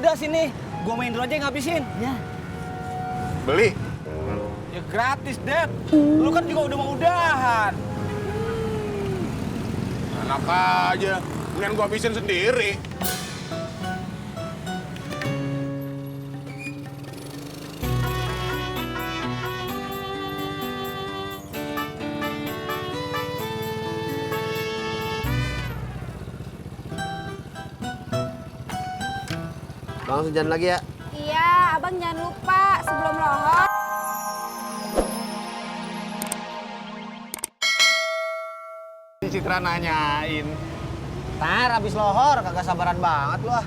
udah sini. Gua main dulu aja yang ngabisin. Ya. Beli. Ya gratis, Dad. Lu kan juga udah mau udahan. Enak aja. Mendingan gua habisin sendiri. Bang, sejalan lagi ya. Iya, abang jangan lupa sebelum lohor. Si Citra nanyain. Ntar abis lohor, kagak sabaran banget lu ah.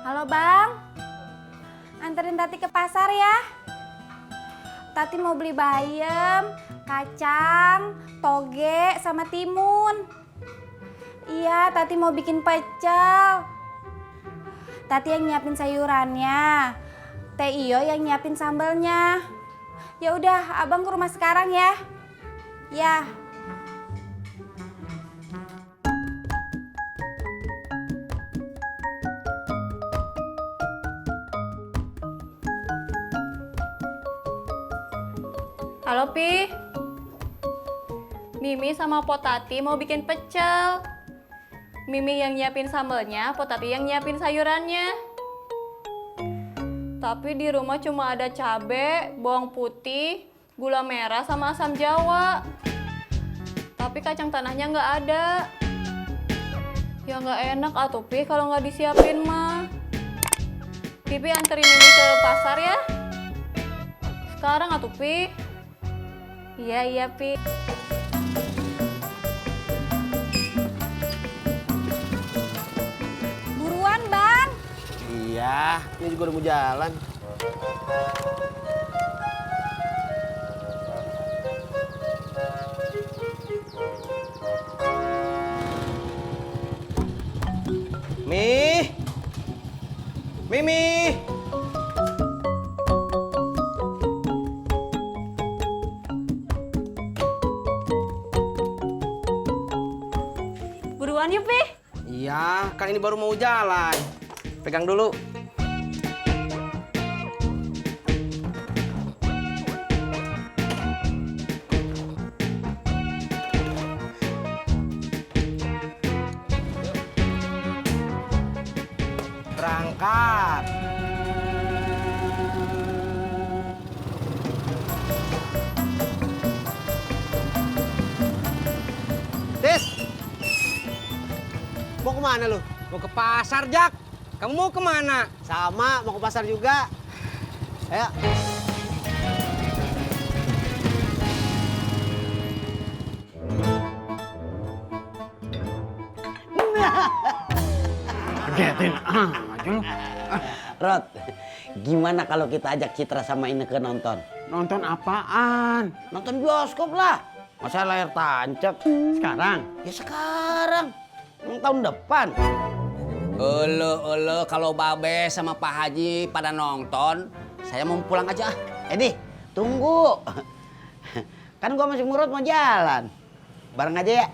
Halo bang, anterin Tati ke pasar ya. Tati mau beli bayam, kacang, toge, sama timun. Iya, Tati mau bikin pecel. Tati yang nyiapin sayurannya, Teh Iyo yang nyiapin sambelnya. Ya udah, abang ke rumah sekarang ya. Ya. Halo, Pi. Mimi sama Potati mau bikin pecel. Mimi yang nyiapin sambelnya, Potati yang nyiapin sayurannya. Tapi di rumah cuma ada cabe, bawang putih, gula merah, sama asam jawa. Tapi kacang tanahnya nggak ada. Ya nggak enak atuh, Pi, kalau nggak disiapin mah. Pipi anterin Mimi ke pasar ya. Sekarang atuh, Pi. Iya, Pi. Buruan, Bang. Iya, ini juga udah mau jalan. Mimi. Buruan yuk, Pi. Iya, kan ini baru mau jalan. Pegang dulu. Berangkat. Tis, mau kemana lu? Mau ke pasar, Jak. Kamu mau kemana? Sama, mau ke pasar juga. Ayo. Getin aja lu. Rod, gimana kalau kita ajak Citra sama Ineke nonton? Nonton apaan? Nonton bioskop lah. Masa layar tancap? Sekarang? Ya sekarang. Tahun depan. Olo, kalau Babe sama Pak Haji pada nonton, saya mau pulang aja. Edi, tunggu. Kan gua masih murut mau jalan. Bareng aja ya.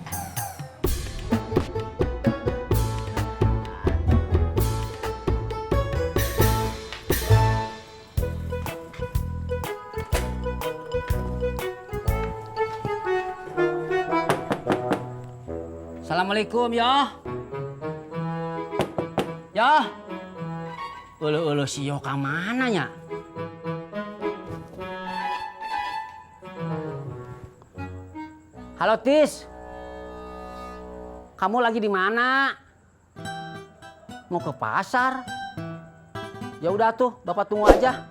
Assalamualaikum, ya. Ya. Ulu si Yoka mana nya? Halo, Tis. Kamu lagi di mana? Mau ke pasar? Ya udah tuh, Bapak tunggu aja.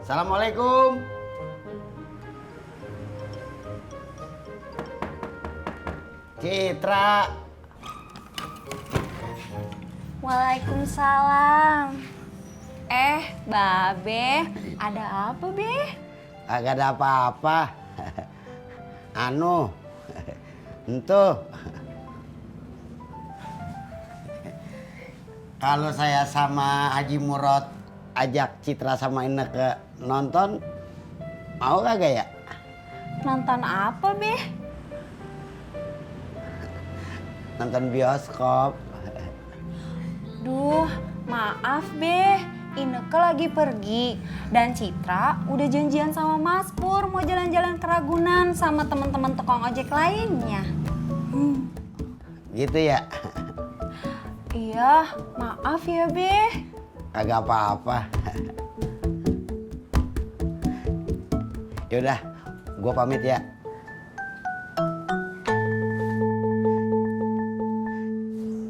Assalamualaikum. Citra. Waalaikumsalam. Babe, ada apa, Be? Agak ada apa-apa. Anu, entuh. Kalau saya sama Haji Murad ajak Citra sama Ineke nonton, mau kagak ya? Nonton apa, Be? Nonton bioskop. Duh, maaf, Be. Ineke lagi pergi. Dan Citra udah janjian sama Mas Pur mau jalan-jalan ke Ragunan sama teman-teman tukang ojek lainnya. Gitu ya? Iya, maaf ya, Be. Kagak apa-apa. Yaudah, gua pamit ya.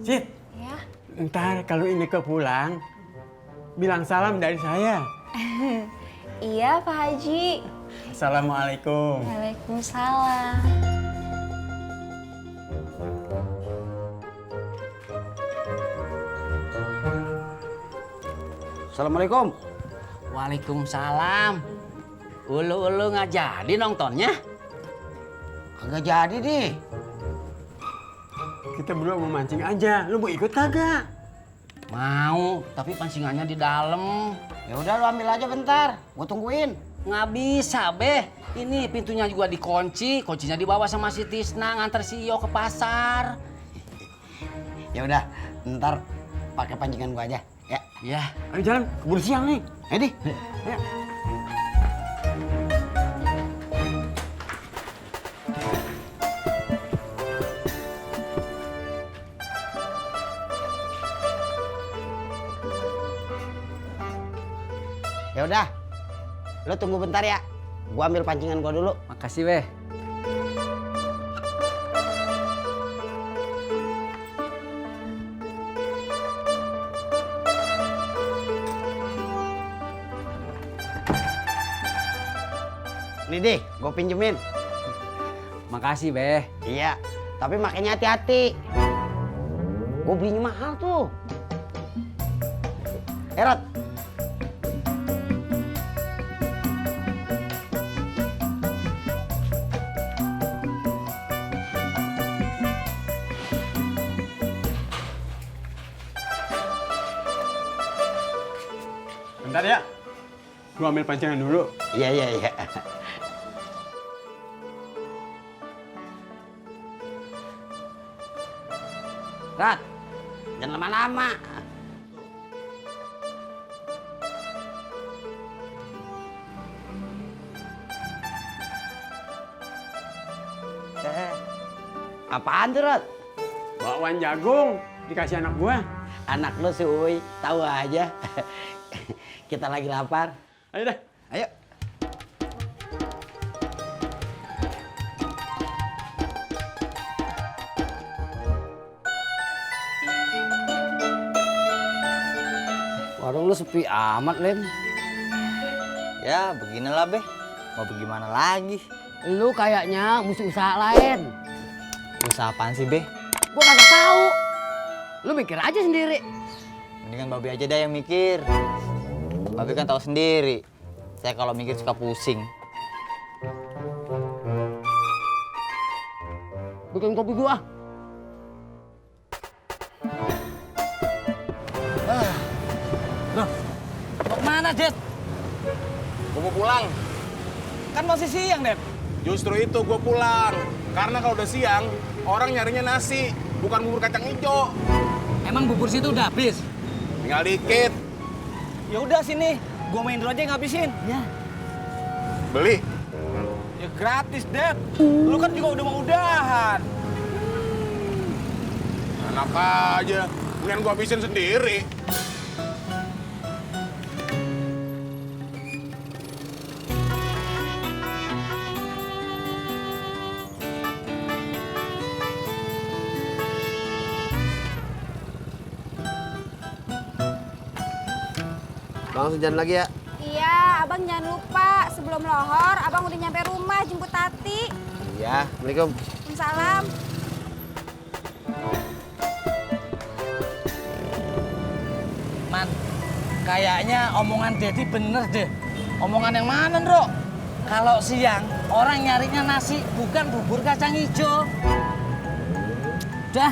Cit, Ya. ntar kalau ini pulang, bilang salam dari saya. Iya, Pak Haji. Assalamualaikum. Waalaikumsalam. Assalamualaikum. Waalaikumsalam. Ulu nggak jadi nontonnya? Kagak jadi deh. Kita berdua mau mancing aja. Lu mau ikut kagak? Mau, tapi pancingannya di dalam. Ya udah lu ambil aja bentar, gua tungguin. Nggak bisa, Beh. Ini pintunya juga dikunci, kuncinya dibawa sama si Tisna nganter si Iyo ke pasar. Ya udah, ntar pakai pancingan gua aja, ya. Ya, Ayo jalan, keburu siang nih. Ayo di. Ya. Ya udah. Lu tunggu bentar ya. Gua ambil pancingan gua dulu. makasih, Beh. Nih deh, gua pinjemin. Makasih, Beh. Iya, tapi makanya hati-hati. Gua belinya mahal tuh. Rod. Bentar ya. Gua ambil pancingan dulu. Iya, iya, iya. Rat, jangan lama-lama. Apaan tuh, Rat? Bakwan jagung dikasih anak gua. Anak lu si Uy, tahu aja. Kita lagi lapar. Ayo dah. Ayo. Warung lu sepi amat, Lem. Ya beginilah Beh, mau bagaimana lagi? Lu kayaknya mesti usaha lain. Usaha apaan sih Beh? Gua kagak tahu. Lu mikir aja sendiri. Mendingan Babe aja dah yang mikir. Babe kan tahu sendiri, saya kalau mikir suka pusing. Bikin kopi gua. Mau kemana, Det? Gua mau pulang. Kan masih siang, Det. Justru itu gue pulang. Karena kalau udah siang, orang nyarinya nasi, bukan bubur kacang hijau. Emang bubur situ udah habis? Tinggal dikit. Ya udah sini, gua main dulu aja yang ngabisin. Ya. Beli. Ya gratis, Det. Lu kan juga udah mau udahan. Enak aja. Mendingan gue habisin sendiri. Langsung jalan lagi ya. Iya, abang jangan lupa sebelum lohor abang udah nyampe rumah jemput Tati. Iya, Assalamualaikum. Salam. Kayaknya omongan Dedi bener deh. Omongan yang mana, Bro? Kalau siang orang nyarinya nasi bukan bubur kacang hijau. Udah,